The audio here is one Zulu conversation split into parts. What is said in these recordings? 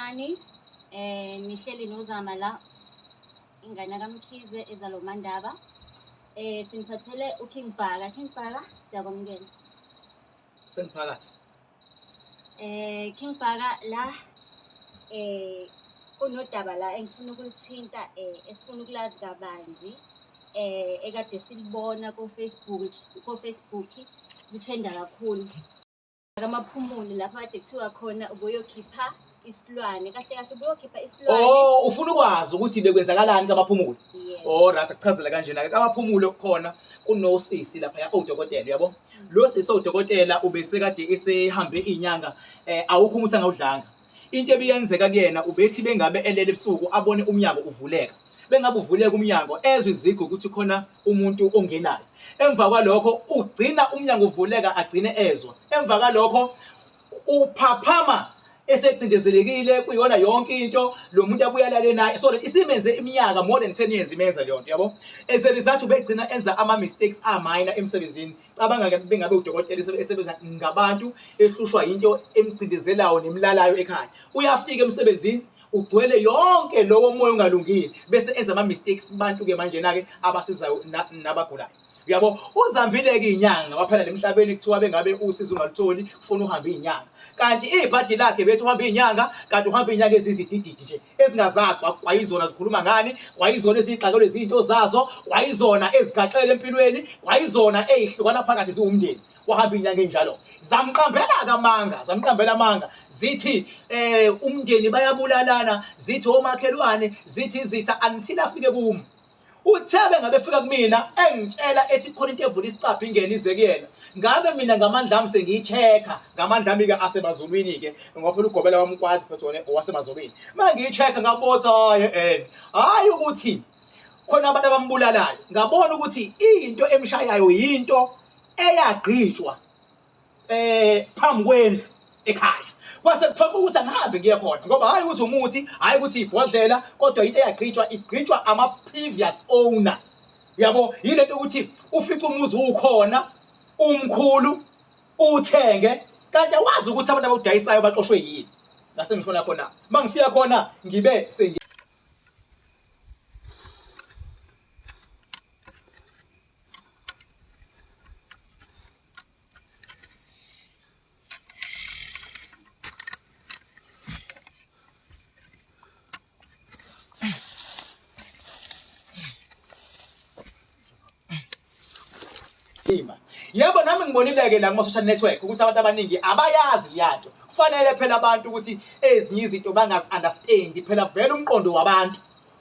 Sanibonani. Nihleli noZama la ingane kaMkhize ezalomandaba. Siniphathele uKing Bhaka. King Bhaka, siyakwamukela. Sengiphakathi. King Bhaka la kunodaba la engifuna ukulithinta esifuna ukulazi kabanzi ekade silibona ko Facebook lithenda kakhulu. Kamaphumulo lapho kade kuthiwa khona ubuyokhipha isilwane kahle kahle ubuyokhipha isilwane. Oh, ufuna ukwazi ukuthi bekwenzakalani kaMaphumulo? Yes. Oh, right, akuchazela kanjena ke. KaMaphumulo khona kunosisi lapha owudokotela, uyabo? Lo sisi owudokotela ubesekade esehambe inyanga awukho umuthi angawudlanga. Into ebiyenzeka kuyena ubethi bengabe elele ebusuku abone umnyango uvuleka. Bengabe uvuleka umnyango ezwe izigu ukuthi khona umuntu ongenayo. Emva kwalokho ugcina umnyango uvuleka agcine ezwa. Emva kwalokho uphaphama esecindezelekile kuyona yonke into lo muntu abuye alale naye, so isimenze iminyaka more than 10 years imenza leyo nto, yabo. As a result ubegcina enza ama mistakes a-minor emsebenzini. Cabanga ke bengabe udokotela esebenza ngabantu ehlushwa into emcindezelayo nemlalayo ekhaya, uyafika emsebenzini ugcwele yonke lowo moya ongalungile bese enza ama mistakes kubantu ke manje na ke abasizayo nabagulayo, uyabo. Uzambile-ke iy'nyanga waphela nemhlabeni, kuthiwa bengabe usizo ungalutholi kufuna uhambe iy'nyanga, kanti ibhadi lakhe bethi uhambe iy'nyanga, kanti uhambe iy'nyanga ezizidididi nje ezingazazi kwayizona zikhuluma ngani, kwayizona eziyixakelwe izinto zazo, kwayizona ezigaxele empilweni, kwayizona ey'hlukana phakathi ziwumndeni. Wahamba iy'nyanga ey'njalo, zamqambela-ke amanga, zamqambela amanga, zithi umndeni bayabulalana, zithi omakhelwane, zithi izitha, until afike kumi. Uthe bengabe fika kumina engitshela ethi khona into evula isicabha ingene ize kuyena, ngabe mina ngamandla ami sengiyi-check-a ngamandla ami-ke asemazulwini-ke, ngoba phela ugobela wami ukwazi phethe wona owasemazulwini. Uma ngiyi-check-a ngabotha hhayi hhayi ukuthi khona abantu abambulalayo, ngabona ukuthi into emshayayo yinto eyagqitshwa phambi kwendlu ekhaya, kwase kuphoqa ukuthi angihambe ngiye khona, ngoba hhayi ukuthi umuthi, hhayi ukuthi ibhodlela, kodwa into eyagqitshwa igqitshwa ama-previous owner, uyabo. Yile nto ukuthi ufice umuzi ukhona umkhulu uthenge, kanti awazi ukuthi abantu abawudayisayo baxoshwe yini. Ngase ngishona khona, uma ngifika khona ngibe sengi Yebo, nami ngibonile-ke la kuma-social network ukuthi abantu abaningi abayazi leyanto. Kufanele phela abantu ukuthi ezinye izinto bangazi-understand-i phela, vele umqondo wabantu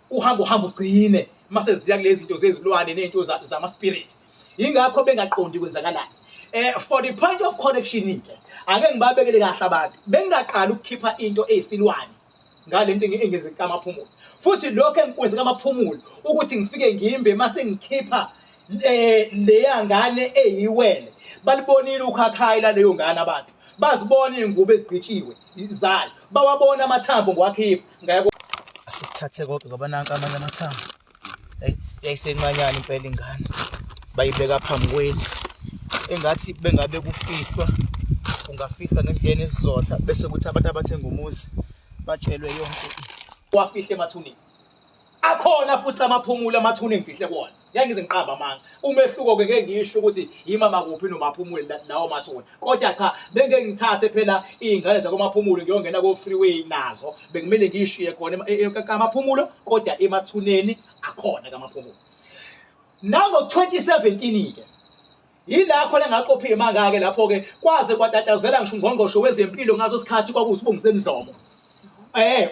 uhamba uhamba ugcine mase ziya kulezi zinto zezilwane nezinto zama-spirit, yingakho bengaqondi kwenzakalani. For the point of correction ke, ake ngibabekele kahle abantu, bengingaqali ukukhipha into eyisilwane ngale nto engenzeka kaMaphumulo, futhi lokho engikwenze kaMaphumulo ukuthi ngifike ngimbe mase ngikhipha leya ngane eyiwele, balibonile ukhakhayi laleyo ngane, abantu bazibona iy'ngubo ezigqitshiwe zayo, bawabona amathambo ngiwakhipha ngeke. Asikuthathe konke ngoba nanka amanye amathambo. Yayisencanyana impela ingane, bayibeka phambi kwendlu, engathi bengabe kufihlwa kungafihlwa ngendlela esizotha, bese kuthi abantu abathenga umuzi batshelwe yonke. Wafihle emathuneni akhona futhi kamaphumulo, amathuna engifihle kuwona, ngeke ngize ngiqambe amanga. Umehluko-ke ngeke ngisho ukuthi yimama kuphi noMaphumulo lawo mathuna, kodwa cha, bengeke ngithathe phela iy'ngane zakoMaphumulo ngiyongena ko-freeway nazo, bekumele ngiyishiye khona kaMaphumulo, kodwa emathuneni akhona kaMaphumulo. Nango-2017-ke yila khona engaqopha iy'manga-ke, lapho-ke kwaze kwatatazela ngisho ungqongqoshe wezempilo ngaso sikhathi kwakuwuSibongiseni Ndlomo.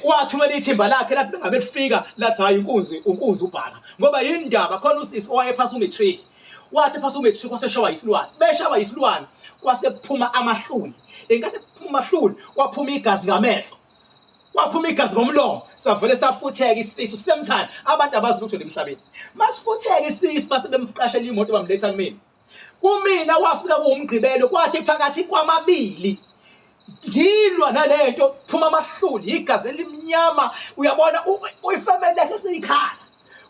Wathumela ithimba lakhe, lathi bengabe lifika lathi hayi inkunzi unkunzi ubhaka, ngoba yindaba khona usisi owayephasa umatric, wathi phasa umatric waseshawa yisilwane, beshawa yisilwane kwase kuphuma amahluli, enkathi kuphuma amahluli kwaphuma igazi ngamehlo, kwaphuma igazi ngomlomo, savele safutheka isisu same time. Abantu abazi lutho emhlabeni, masifutheka isisu base bemqashela imoto bamletha kumina. Kumina wafika kuwumgqibelo, kwathi phakathi kwamabili ngilwa nalento phuma amahluli igazi elimnyama, uyabona uyifamily yakhe seyikhala,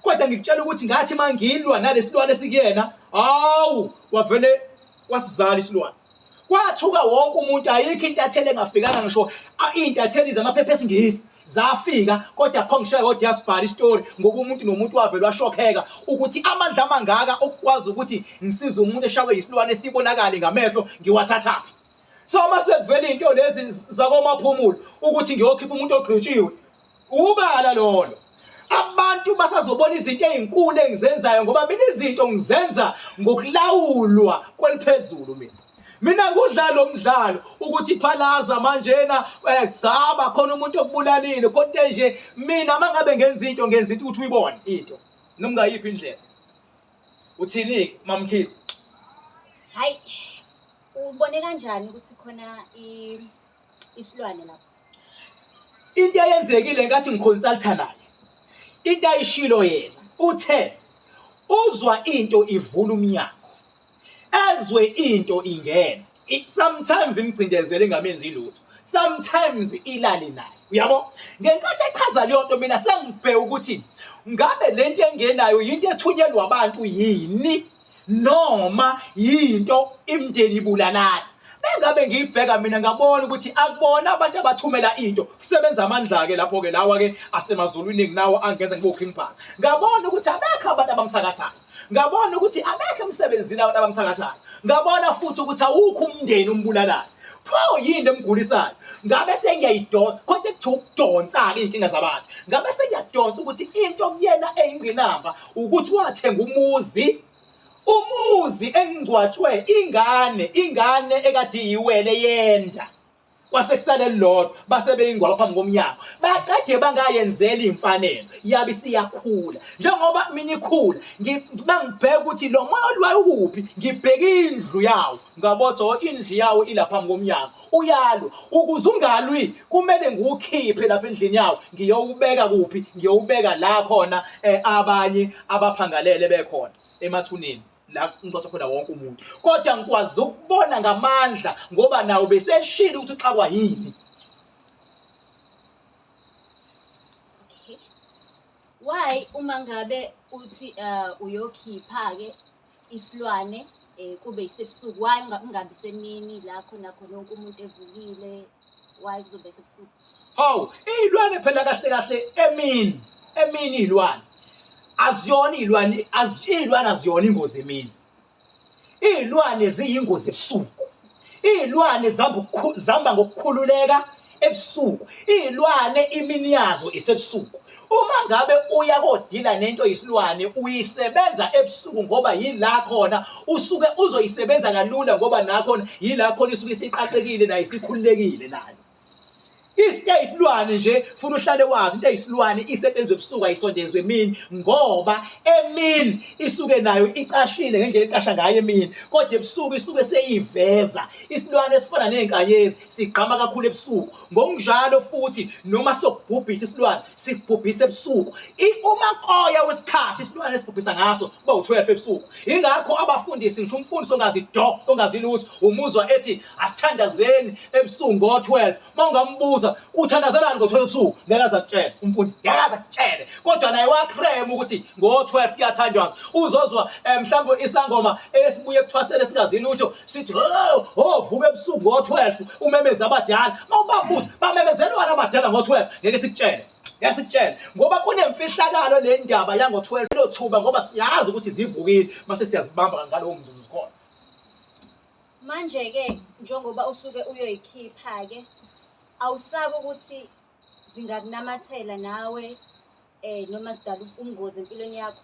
kodwa ngikutshela ukuthi ngathi mangilwa nalesilwane esikuyena, hawu, wavele wasizala isilwane, kwathuka wonke umuntu. Ayikho intatheli engafikanga, ngisho iy'ntatheli zamaphepha esiNgisi. Zafika kodwa akho ngisho kodwa yasibhala isitori ngoba umuntu nomuntu wavele washokheka ukuthi amandla amangaka okukwazi ukuthi ngisize umuntu eshawe yisilwane esibonakale ngamehlo ngiwathathaphi. So uma sekuvela into lezi zakomaphumulo ukuthi ngiyokhipha umuntu ogqitshiwe, ubala lolo. Abantu basazobona izinto ezinkulu engizenzayo ngoba mina izinto ngizenza ngokulawulwa kweliphezulu mina. Mina ngudlala lo mdlalo ukuthi phalaza manjena gcaba khona umuntu okubulalile kodwa nje mina mangabe ngenza into ngenza into ukuthi uyibone into noma ngayiphi indlela. Uthini-ke MaMkhize? Hayi, ubone kanjani ukuthi khona isilwane lapho? Into eyenzekile nkathi ngiconsulta naye, into ayishilo yena uthe uzwa into ivula umnyango, ezwe into ingena. Sometimes imcindezele ingamenzi lutho, sometimes ilale naye, uyabo. Ngenkathi echaza leyo nto mina sengibheka ukuthi ngabe lento engenayo yinto ethunyelwa abantu yini noma yinto imndeni ibulalana. Bengabe ngiyibheka mina ngabona ukuthi akubona abantu abathumela into, kusebenza amandla-ke lapho-ke lawa-ke asemazulwini nawo angenza ngibe uKing Bhaka. Ngabona ukuthi abekho abantu abamthakathayo, ngabona ukuthi abekho emsebenzini abantu abamthakathayo, ngabona futhi ukuthi awukho umndeni ombulalayo. Pho yini lemgulisayo? Ngabe sengiyayidonsa, kodwa kuthiwa ukudonsa-ke iy'nkinga zabantu. Ngabe sengiyadonsa ukuthi into kuyena eyingqinamba ukuthi wathenga umuzi, umuzi engcwatshwe ingane, ingane ekade iyiwele yenda. Kwase kusale lilodwa, base beyingcwaba phambi komnyango. Baqede bangayenzela imfanelo, yabe isiyakhula. Njengoba mina ikhula, bangibheka ukuthi lo moya olwayo ukuphi, ngibheka indlu yawo. Ngabotho indlu yawo ila phambi komnyango. Uyalwa. Ukuze ungalwi, kumele ngiwukhiphe lapha endlini yawo, ngiyowubeka kuphi? Ngiyowubeka la khona abanye abaphangalele bekhona emathuneni. La kungcwatshwa khona wonke umuntu. Kodwa ngikwazi ukubona ngamandla ngoba nawo beseshilo ukuthi uxakwa yini. Okay. Why uma ngabe uthi uyokhipha-ke isilwane kube yisebusuku, why kungabi semini la khona khona wonke umuntu evukile, why kuzobe sebusuku? Hawu, iy'lwane phela kahle kahle emini, emini iy'lwane aziyona iy'lwane, iy'lwane aziyona ingozi emini. Iy'lwane ziyingozi ebusuku. Iy'lwane zihamba ngokukhululeka ebusuku. Iy'lwane imini yazo isebusuku. Uma ngabe uya kodila nento eyisilwane uyisebenza ebusuku ngoba yila khona usuke uzoyisebenza kalula ngoba nakhona yila khona isuke isiqaqekile nayo isikhululekile nayo. Into eyisilwane nje funa uhlale wazi into eyisilwane isetshenziswa ebusuku ayisondezwe emini ngoba emini isuke nayo icashile ngendlela ecasha ngayo emini kodwa ebusuku isuke seyiveza. Isilwane esifana nezinkanyezi sigqama kakhulu ebusuku. Ngokunjalo futhi noma sokubhubhisa isilwane sikubhubhisa ebusuku. Umakoya wesikhathi isilwane esibhubhisa ngaso kuba u-12 ebusuku. Ingakho abafundisi ngisho umfundisi ongazi do ongazi lutho umuzwa ethi asithandazeni ebusuku ngo-12. Uma ungambuza uthandazelani ngo-12 ebusuku ngeke aze akutshele umfundi, ngeke aze akutshele. Kodwa naye wakrema ukuthi ngo-12 kuyathandazwa. Uzozwa mhlawumbe isangoma esibuye ekuthwaseni esingazi lutho sithi oh, oh vuka ebusuku ngo-12 umemeze abadala. Uma ubabuza bamemezelwana abadala ngo-12 ngeke sikutshele. Ngeke sikutshele ngoba kunemfihlakalo le ndaba yango-12 lo thuba ngoba siyazi ukuthi zivukile mase siyazibamba ngalowo mzuzu zikhona. Manje-ke njengoba usuke uyoyikhipha-ke awusabi ukuthi zingakunamathela nawe noma sidala ubungozi empilweni yakho?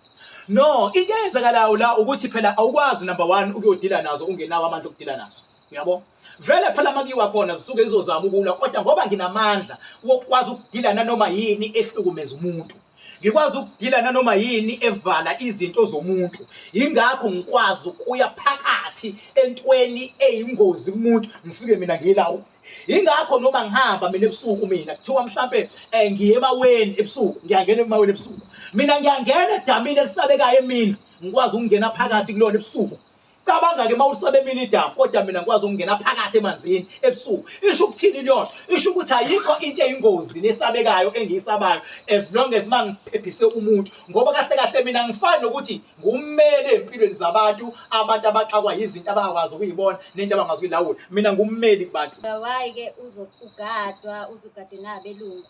No, into eyenzakalayo la ukuthi phela awukwazi number 1 ukuyodila nazo ungenawo amandla okudila nazo. Uyabo? Vele phela makuyiwa khona zisuke zizozama ukulwa kodwa ngoba nginamandla wokukwazi ukudila nanoma yini ehlukumeza umuntu. Ngikwazi ukudila nanoma yini evala izinto zomuntu. Yingakho ngikwazi ukuya phakathi entweni eyingozi kumuntu ngifike mina ngiyilawule. Yingakho noma ngihamba mina ebusuku mina kuthiwa mhlambe ngiye emaweni ebusuku, ngiyangena emaweni ebusuku. Mina ngiyangena edamini elisabekayo emini, ngikwazi ukungena phakathi kulona ebusuku. Cabanga-ke uma ulisabe emini idamu, kodwa mina ngikwazi ukungena phakathi emanzini ebusuku. Isho ukuthini leyo nto? Isho ukuthi ayikho into eyingozi nesabekayo engiyisabayo as long as uma ngiphephise umuntu. Ngoba kahle kahle mina ngifani nokuthi ngummeli ey'mpilweni zabantu, abantu abaxakwa yizinto abangakwazi ukuyibona nento abangakwazi ukuyilawula. Mina ngummeli kubantu. Why-ke uzogadwa, uzogadwe nabelungu?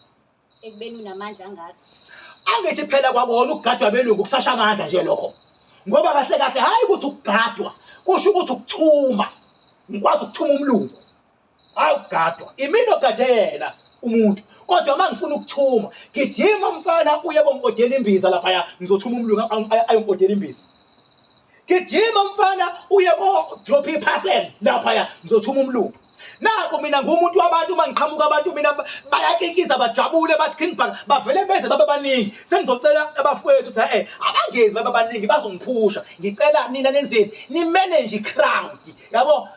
Ekubeni unamandla angaka. Angithi phela kwakona ukugadwa abelungu kusasha amandla nje lokho. Ngoba kahle kahle hayi ukuthi ukugadwa kusho ukuthi ukuthuma. Ngikwazi ukuthuma umlungu. Hayi ukugadwa. Imina ogade yena umuntu. Kodwa uma ngifuna ukuthuma, gijima mfana uye kongodela imbiza laphaya, ngizothuma umlungu ayongodela imbiza. Gijima mfana uye ko drop iparcel laphaya, ngizothuma umlungu. Naku mina ngumuntu wabantu uma ngiqhamuka abantu mina bayakikiza bajabule bathi King Bhaka bavele beze babe baningi. Sengizocela abafowethu ukuthi eh abangezi babe baningi bazongiphusha. Ngicela nina nenzeni ni manage crowd. Yabo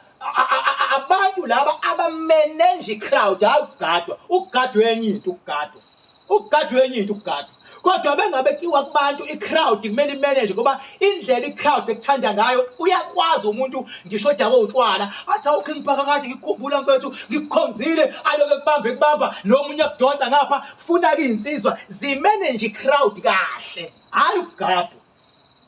abantu laba aba manage crowd hayi ukugadwa. Ukugadwa enye into ukugadwa. Ukugadwa enye into ukugadwa. Kodwa bengabe kiwa kubantu i-crowd kumele imanage ngoba indlela i-crowd ekuthanda ngayo uyakwazi umuntu ngisho odakwe utshwala athi awu King Bhaka kade ngikukhumbula mfethu ngikukhonzile aloke kubambe kubamba nomunye akudonsa ngapha funa ke insizwa zimanage i-crowd kahle hayi ukugadwa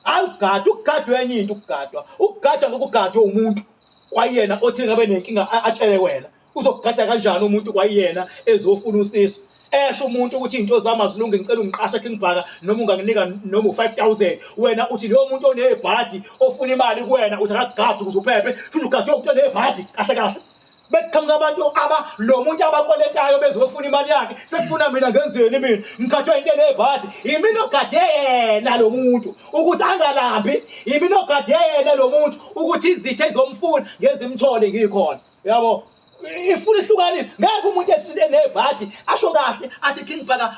hayi ukugadwa ukugadwa enye into ukugadwa ukugadwa ngokugadwa umuntu kwayena othi ngabe nenkinga atshele wena Uzokugada kanjani umuntu kwayena ezofuna usizo? Esho umuntu ukuthi izinto zami azilungi ngicela ungiqashe King Bhaka noma unganginika noma u5000 wena uthi loyo muntu onebhadi ofuna imali kuwena uthi akakugadi ukuze uphephe futhi ugadwe umuntu onebhadi kahle kahle bekuqhamuka abantu aba lo muntu abakweletayo bezofuna imali yakhe sekufuna mina ngenzeni mina ngigadwe into enebhadi yimina ogade yena lo muntu ukuthi angalambi yimina ogade yena lo muntu ukuthi izitha ezomfuna ngezimthole ngikhona Yabo ifuna ihlukanise ngeke umuntu enebhadi asho kahle athi King Bhaka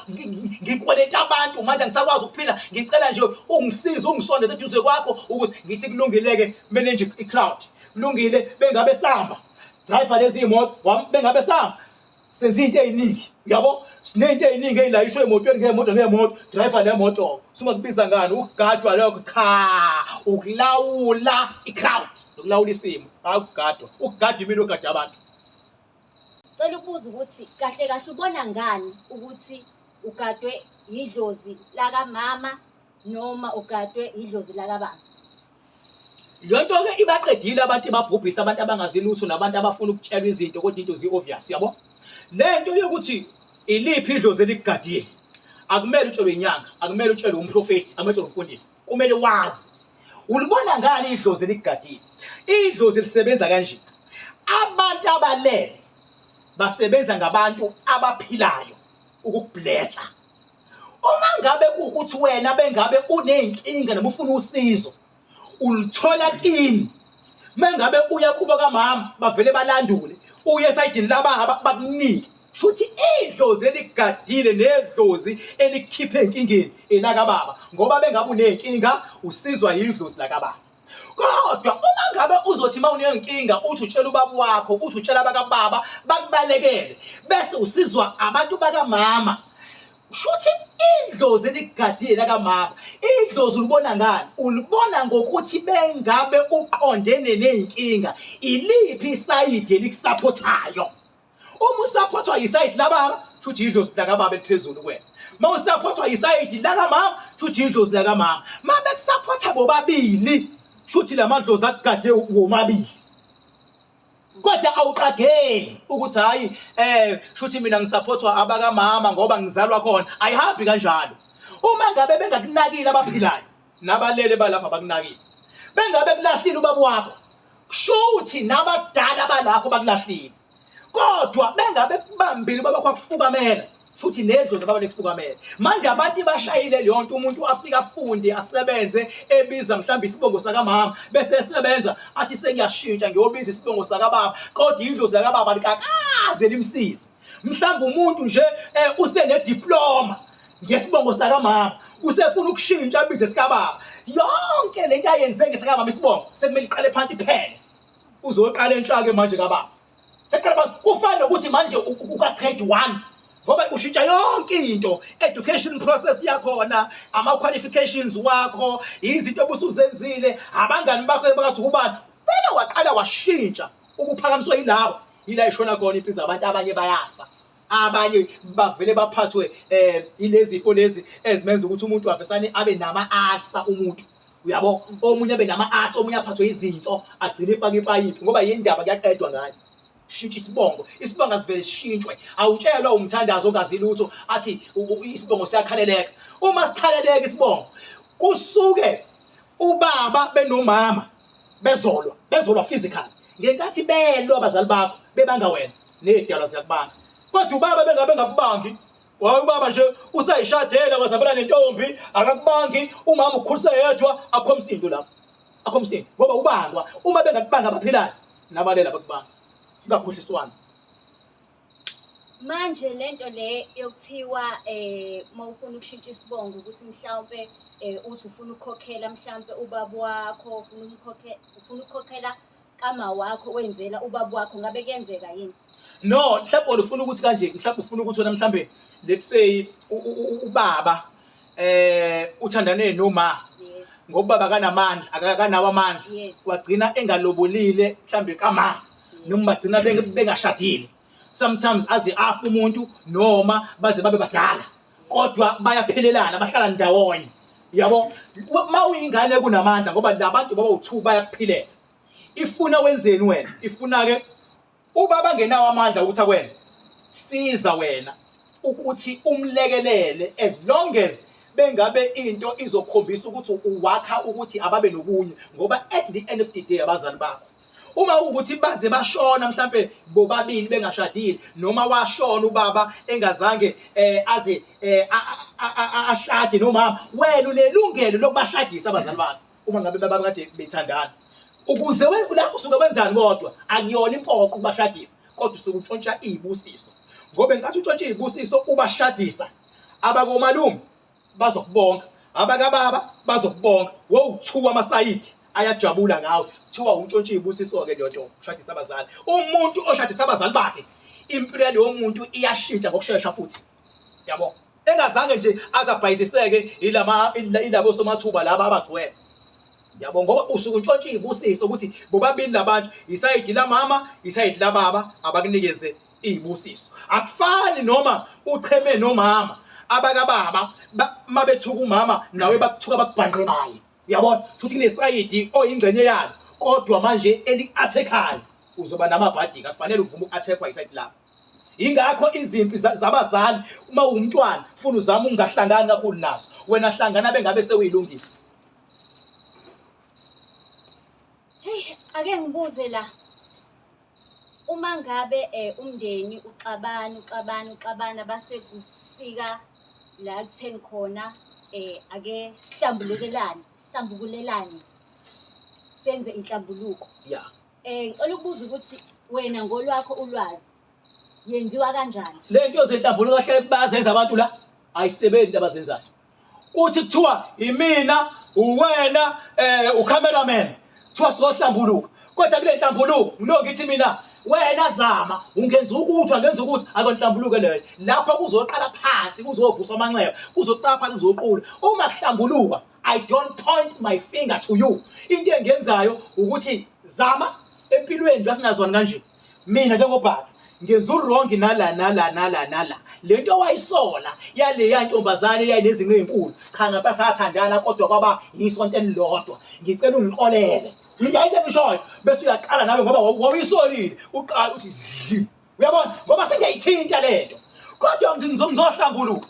ngikweleta abantu manje angisakwazi ukuphila ngicela nje ungisize ungisondeze eduze kwakho ukuze ngithi kulungile-ke manage i-crowd kulungile bengabe samba driver lezi imoto bengabe samba senza into eziningi uyabo sinento eziningi ezilayishwe emotweni ngemoto ngemoto driver le moto sungakubiza ngani ukugadwa lokho cha ukulawula i-crowd ukulawula isimo hayi ukugadwa ukugadwa imini ogada abantu. Cela ukubuza ukuthi kahle kahle ubona ngani ukuthi ugadwe yidlozi lakamama noma ugadwe yidlozi lakababa? Lento-ke ibaqedile abantu ibabhubhisa abantu abangazi lutho nabantu abafuna ukutshelwa izinto kodwa into zi-obvious yabo. Le nto yokuthi iliphi idlozi elikugadile akumele utshelwe inyanga, akumele utshelwe umprofethi, akumele utshelwe umfundisi, kumele wazi. Ulibona ngani idlozi elikugadile? Idlozi lisebenza kanje. Abantu abalele basebenza ngabantu abaphilayo ukukublessa. Uma ngabe kuwukuthi wena bengabe uney'nkinga noma ufuna usizo uluthola kini mengabe uya kubo kamama bavele balandule uye esayidini lababa bakunike shuthi idlozi eligadile nedlozi elikhiphe enkingeni elakababa ngoba bengabe uney'nkinga usizwa yidlozi lakababa kodwa uma ngabe uzothi uma unenkinga uthi utshela ubaba wakho uthi utshela abakababa bakubalekele bese usizwa abantu bakamama shuthi idlozi eligadile lakamama idlozi ulibona ngani ulibona ngokuthi bengabe uqondene nezinkinga iliphi isayidi elikusaphothayo Uma usaphothwa yisayidi lababa, shuthi idlozi lakababa eliphezulu kuwena. Uma usaphothwa yisayidi lakamama, shuthi idlozi lakamama. Uma bekusaphotha bobabili, shuthi la madlozi akugade womabili. Kodwa awuqageli ukuthi hayi shuthi mina ngisaphothwa abakamama ngoba ngizalwa khona. Ayihambi kanjalo. Uma ngabe bengakunakile abaphilayo, nabalele balapha bakunakile. Bengabe kulahlile ubaba wakho, kushuthi nabadala balapho bakulahlile kodwa bengabe kubambile ubaba kwakufukamela futhi nedlozi baba likufukamela manje abantu bashayile leyo nto umuntu afike afunde asebenze ebiza mhlawumbe isibongo sakamama bese esebenza athi sengiyashintsha ngiyobiza isibongo sakababa kodwa idlozi lakababa likakaze limsize mhlawumbe umuntu nje usenediploma ngesibongo sakamama usefuna ukushintsha abize sikababa yonke lento ayenze ngesakamama isibongo sekumele iqale phansi iphele uzoqala entsha-ke manje kababa seqala phansi kufana nokuthi manje uka-grade 1 ngoba ushintsha yonke into education process yakhona ama-qualifications wakho izinto obusuzenzile abangani bakho bakathi ubani beke waqala washintsha ukuphakamiswa yilabo yila ishona khona impi zabantu abanye bayafa abanye bavele baphathwe ilezi zifo lezi ezimenza ukuthi umuntu avesane abe nama-asa umuntu uyabo omunye abe nama-asa omunye aphathwe izinso agcine efake ipayipi ngoba yindaba kuyaqedwa ngayo. Shintsha isibongo, isibongo asivele sishintshwe. Awutshelwa umthandazo ongazi lutho athi isibongo siyakhaleleka. Uma sikhaleleka isibongo, kusuke ubaba benomama bezolwa, bezolwa physically. Ngenkathi belwa abazali bakho bebanga wena, nezidalwa ziyakubanga. Kodwa ubaba bengabe ngakubangi, waye ubaba nje usayishadela wazabela nentombi, akakubangi, umama ukhulisa yedwa, akho msindo lapho. Akho msindo ngoba ubangwa. Uma bengakubanga abaphilayo, nabalela bakubanga. Kungakhohliswana. Manje lento le yokuthiwa uma ufuna ukushintsha isibongo ukuthi mhlawumpe uthi ufuna ukukhokhela mhlawumpe ubaba wakho, ufuna umkhokhe, ufuna ukukhokhela kama wakho wenzela ubaba wakho, ngabe kuyenzeka yini? No, mhlawumbe ufuna ukuthi kanje, mhlawumbe ufuna ukuthi wena mhlawumbe let's say ubaba uthandane noma ngoba ubaba akanamandla, akanawo amandla, wagcina engalobolile mhlawumbe kama noma bagcina bengashadile. Sometimes aze afe umuntu noma baze babe badala, kodwa bayaphelelana, bahlala ndawonye. Yabo, uma uyingane kunamandla ngoba labantu baba u2 bayakuphilela. Ifuna wenzeni wena? Ifuna ke ubaba ngenawo amandla ukuthi akwenze. Siza wena ukuthi umlekelele as long as bengabe into izokhombisa ukuthi uwakha ukuthi ababe nobunye, ngoba at the end of the day abazali bakho uma ukuthi baze bashona mhlambe bobabili bengashadile, noma washona ubaba engazange aze ashade nomama, wena unelungelo lokubashadisa abazali bakho uma ngabe baba kade bethandana. Ukuze lapho usuke wenzani, kodwa akuyona impoqo ukubashadisa, kodwa usuke utshontsha izibusiso, ngoba ngenkathi utshontsha izibusiso ubashadisa, abakomalume bazokubonga, abakababa bazokubonga, wowuthuka amasayidi ayajabula ngawe, kuthiwa untshontsha izibusiso-ke leyo nto, ushadisa abazali. Umuntu oshadisa abazali bakhe, impilo yalowo muntu iyashintsha ngokushesha futhi, yabo, engazange nje azabhayiziseke ilabo somathuba laba abagcwele, yabo, ngoba usuke untshontsha izibusiso ukuthi bobabili labantu, isayidi lamama, isayidi lababa, abakunikeze izibusiso. Akufani noma ucheme nomama, abakababa mabethuka umama nawe bakuthuka bakubhanqe naye, uyabona, futhi kunesayidi oyingxenye yalo, kodwa manje eli-athekhayo uzoba namabhadi, akufanele uvume uku-athekwa isayidi lakho. Ingakho izimpi zabazali uma uwumntwana funa uzame ungahlangani kakhulu nazo, wena hlangana bengabe sewuyilungisa. Hey, ake ngibuze la. Uma ngabe umndeni uxabana uxabana uxabana base kufika la kutheni khona ake sihlambulukelane, sihlambukulelane senze inhlambuluko. Ngicela ukubuza ukuthi wena ngolwakho ulwazi yenziwa kanjani? Le nto yozenhlambuluko kahle bazenza abantu la ayisebenzi abazenzayo. Kuthi kuthiwa imina, uwena, ucameraman, kuthiwa sizohlambuluka, kodwa kule nhlambuluko ngilo ngithi mina wena zama ungenza ukuthi angenza ukuthi akonhlambuluke leyo. Lapho kuzoqala phansi, kuzovuswa amanxeba, kuzoqala phansi, kuzoqula. Uma kuhlambuluka, I don't point my finger to you. Into engiyenzayo ukuthi zama empilweni nje singazwani kanje, mina njengobaba ngenza uwrong nala nala nala nala, lento wayisola yaleya ntombazane yayinezinqe ezinkulu, cha ngempela sathandana kodwa kwaba yisonto elilodwa, ngicela ungixolele. Uyayike ngishoyo, bese uyaqala nawe ngoba wawuyisolile, uqala uthi dli, uyabona, ngoba sengiyayithinta lento, kodwa ngizohlambuluka.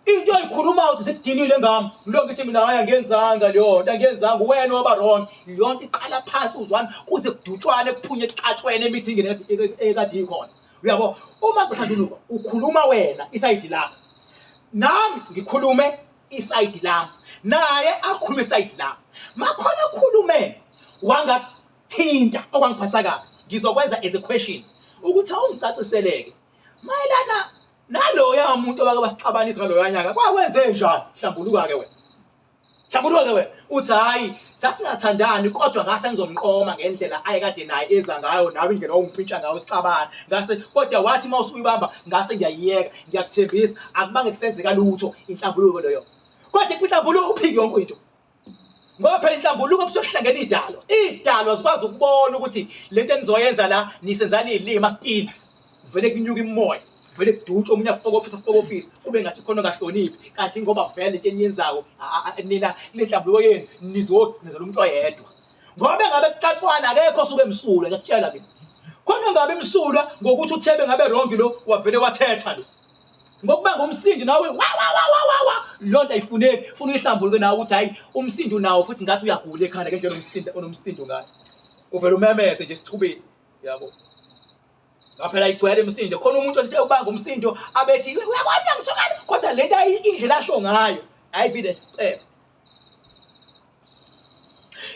Into oyikhulumayo ukuthi sikudinile ngami, ngilo ngithi mina hayi angiyenzanga leyo nto, angiyenzanga, wena waba wrong. Yonke iqala phansi uzwana kuze kudutshwane kuphunye kuxatshwene imithi ingene ekade ikhona, uyabo. Uma kuhlambuluka ukhuluma wena isayidi lakho, nami ngikhulume isayidi lami, naye akhulume isayidi lami. Makhona akhulume wangathinta okwangiphatha kabi, ngizokwenza as a question ukuthi awungicaciseleke mayelana naloya muntu owake wasixabanisa ngaloya nyaka, kwakwenze njani? Hlambuluka-ke wena, hlambuluka-ke wena, uthi hhayi sasingathandani, kodwa ngase ngizomqoma ngendlela ayekade naye eza ngayo, nawe indlela owungipintsha ngayo sixabana, ngase kodwa wathi uma usuyibamba ngase ngiyayiyeka, ngiyakuthembisa akubange kusenzeka lutho. Inhlambuluko leyo, kodwa kwinhlambuluko uphike yonke into, ngoba phela inhlambuluko kusuke kuhlangene idalwa, idalwa zikwazi ukubona ukuthi lento enizoyenza la nisenzani izilima still vele kunyuka imimoya, vele kudutshwe omunye afike office, afike office kube ngathi khona ongahloniphi, kanti ngoba vele into eniyenzayo nina kule nhlambuluko yenu nizogcinezela umuntu oyedwa, ngoba engabe kuxatshwana akekho osuke emsulwa. Ngiyakutshela mina, Khona ngabe imsulwa ngokuthi uthebe ngabe wrong lo wavele wathetha lo. Ngokuba ngumsindi nawe wa wa wa wa wa wa lonto ayifuneki funa uyihlambuluke nawe ukuthi hayi umsindo nawo futhi ngathi uyagula ekhanda ngendlela omsindo onomsindo ngayo. Uvele umemeze nje esithubeni yabo. Ngaphela igcwele imisindo khona umuntu osithe ubanga umsindo abethi uyabona ngisokana kodwa lento indlela asho ngayo ayivile sicefe.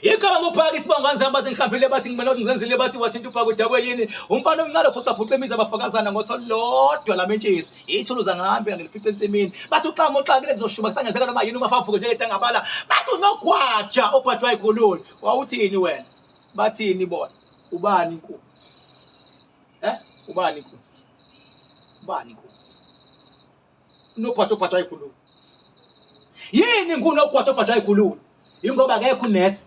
Igama nguphaka isibongo kanzima bathi ngihambile bathi ngimele bathi ngizenzile bathi wathinta uphaka udakwe yini umfana omncane ophuqaphuqa imizi abafakazana ngotho lodwa lamentshisi ithuluza ngihambe ngilifice ensimini bathi uxama uxakile kuzoshuba kusangenzeka noma yini uma favuke njengedangabala bathi unogwaja obhajwa ikhululi wawuthini wena bathini bona ubani inkunzi eh ubani inkunzi ubani inkunzi unogwaja obhajwa ikhululi yini ngunogwaja obhajwa ikhululi ingoba akekho unesi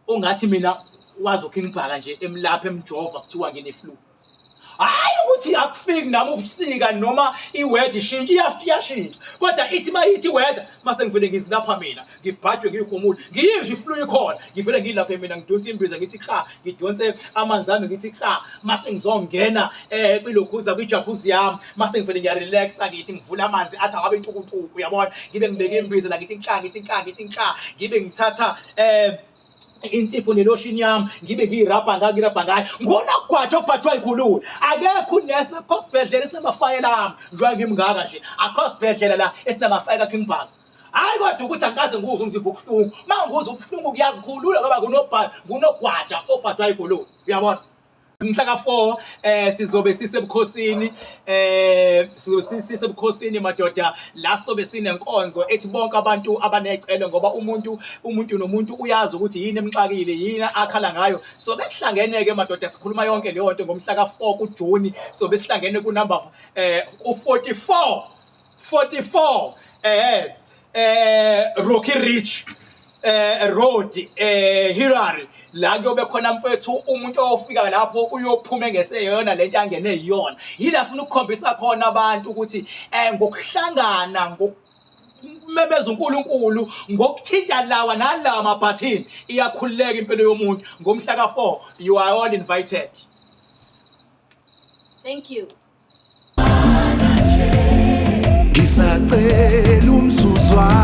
ongathi mina wazi uKing Bhaka nje emlapha emjova kuthiwa ngine flu hayi ukuthi akufiki nami ubusika noma iweather ishintsha iyashintsha kodwa ithi mayithi iweather mase ngivele ngizilapha mina ngibhajwe ngiyikhumule ngiyizwe iflu ikhona ngivele ngilaphe mina ngidonse imbiza ngithi kha ngidonse amanzi ami ngithi kha mase ngizongena eh kwilokhuza kwijacuzzi yami mase ngivele ngiyarelaxa ngithi ngivula amanzi athi awabe intukuntuku uyabona ngibe ngibeke imbiza la ngithi nka ngithi nka ngithi nka ngibe ngithatha eh insipho neloshini yami ngibe ngiyirabha ngayo ngirabha ngayo ngunogwaja obhajwa ikhulule akekho unesi akho sibhedlela esinamafayela ami njengoba ngimngaka nje akho sibhedlela la esinamafayela kaKing Bhaka hayi kodwa ukuthi angikaze ngikuzwe umzimba ubuhlungu uma ngikuzwa ubuhlungu kuyazikhulula ngoba ngunogwaja obhajwa ikhulule uyabona Mhla ka-4 sizobe sisebukhosini sizobe sisebukhosini madoda la sobe sinenkonzo ethi bonke abantu abanecele ngoba umuntu umuntu nomuntu uyazi ukuthi yini emxakile yini akhala ngayo so besihlangene ke madoda sikhuluma yonke leyo nto ngomhla ka-4 kuJuni so besihlangene ku number ku-44 44 Rocky Ridge Road Hillary la kuyobe khona mfethu umuntu ofika lapho uyophuma engeseyona lento angene yiyona yila afuna ukukhombisa khona abantu ukuthi ngokuhlangana ngokumemeza uNkulunkulu ngokuthinta lawa nalawa mabhathini iyakhululeka impilo yomuntu ngomhla ka-4 you are all invited. Thank you. Ngisacela umzuzwana.